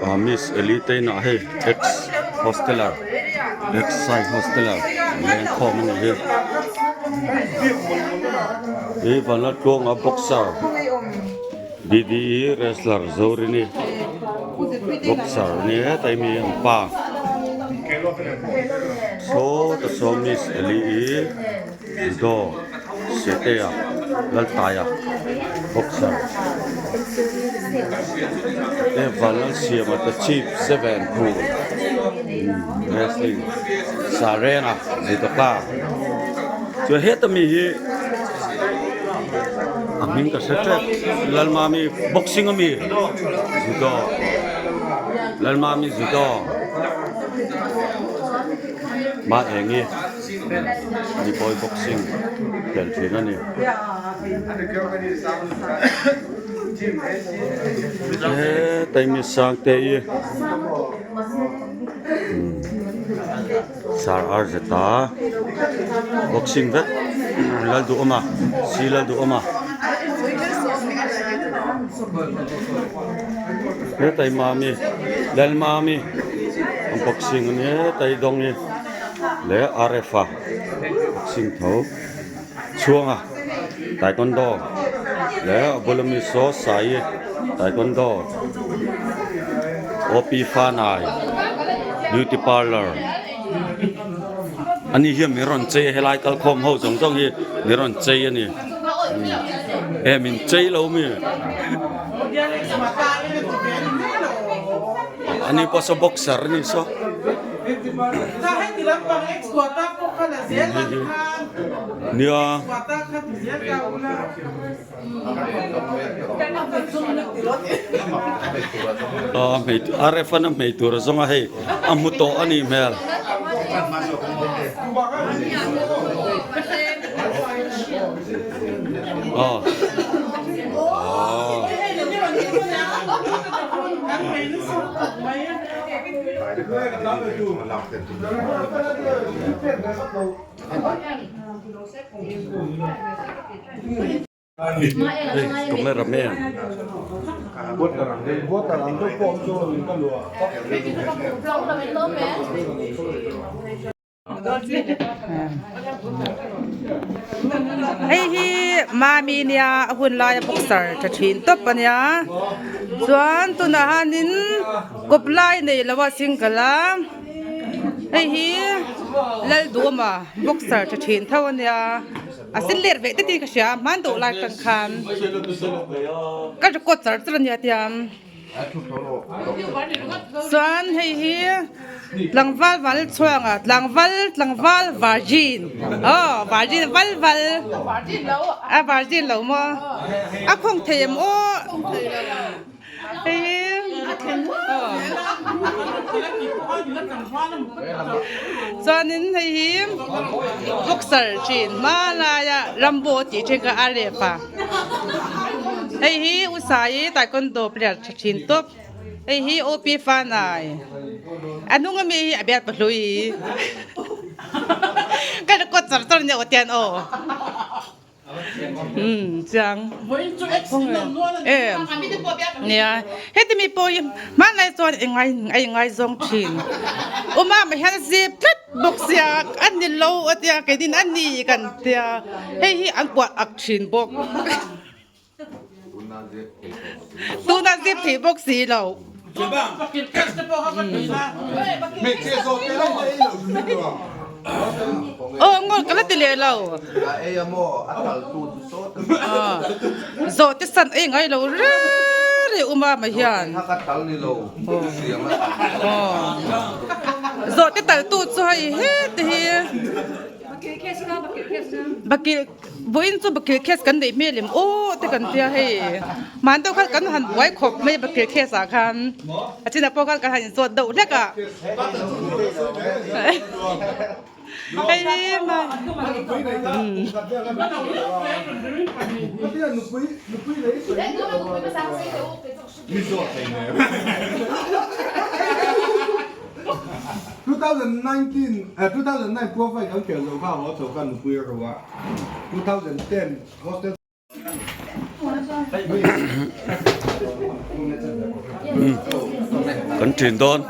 Ah Miss Eli te inah hei ex hosteller ex sai hosteller lengkhawm a nih hi ih Vanlaltluanga boxer D_D_E wrestler Zorini boxer a ni heta hi mi an pa saw ta saw Miss Eli ih Judo Setea Laltaia boxer te Vanlalsiama te chief 7 phur wrestling Sarenga judoka chuan heta mi hi a hming ka hre tep Lalmami boxing ami judo Lalmami judo mah eng hi. Ni boy boxing tel thin a ni. Hetai mi sang te hi sar ar zeta boxing vek lal duh awm a si lal duh awm a hetai mami lal mami boxing a ni hetai dawng hi. leh rf a boxing tho chhuanga taekwondo leh a bula mi saw sai taekwondo op fanai beauty parlour ani hian min rawn chei a helai kalkhawm ho zawng zawng hi min rawn chei a ni e min chei lo mi ani pawh saw boxer a ni saw. Nia a ref an a hmei tur a zawng a hei a hmu tawh a nih hmel. Camera man. Hei hi mami nia a hun laia boxer tha thin tawp a nia chuan tunah hianin kawp lai nei lo a single a hei hi Lalduhawma boxer tha thin tho a nia a sin let ve tete ka hria hman deuh lai atang khan ka record char char a nia tiang. Chuan hei hi tlangval val chhuanga tlangval tlangval virgin aw virgin val val a virgin lo maw a khawng thei em aw hei hi chuanin hei hi boxer thin hmanlaia rambo tih thin kha a rep a. Hei hi Usai taekwondo player tha thin tawp. Hei hi OP Fanai. A hnung ami hi a bial pahlui. Ka record char char nia tian aw. Hmm chiang. Em. Nia. Heti mi pawh hi hmanlai chuan engai ai ngai zawng thin. Uma ma hian zip tlat bawk sia a ni lo a tia keinin a ni kan tia. Hei hi an puah ak thin bawk. Tuna zip thei bawk si lo. Aw ngawi ka la ti leh lo. Zawhte san ei ngai lo reng reng uma mah hian. Zawhte taltu chu hei heti hi. Bakilh vawiin chu bakilh case kan neih hmel em aw te kan tia hei hman deuh khan kan han buai khawp mai a bakilh case ah khan a chinah pawh khan kan han inzawt deuh hlek a hei hi Umm kan ṭin dawn.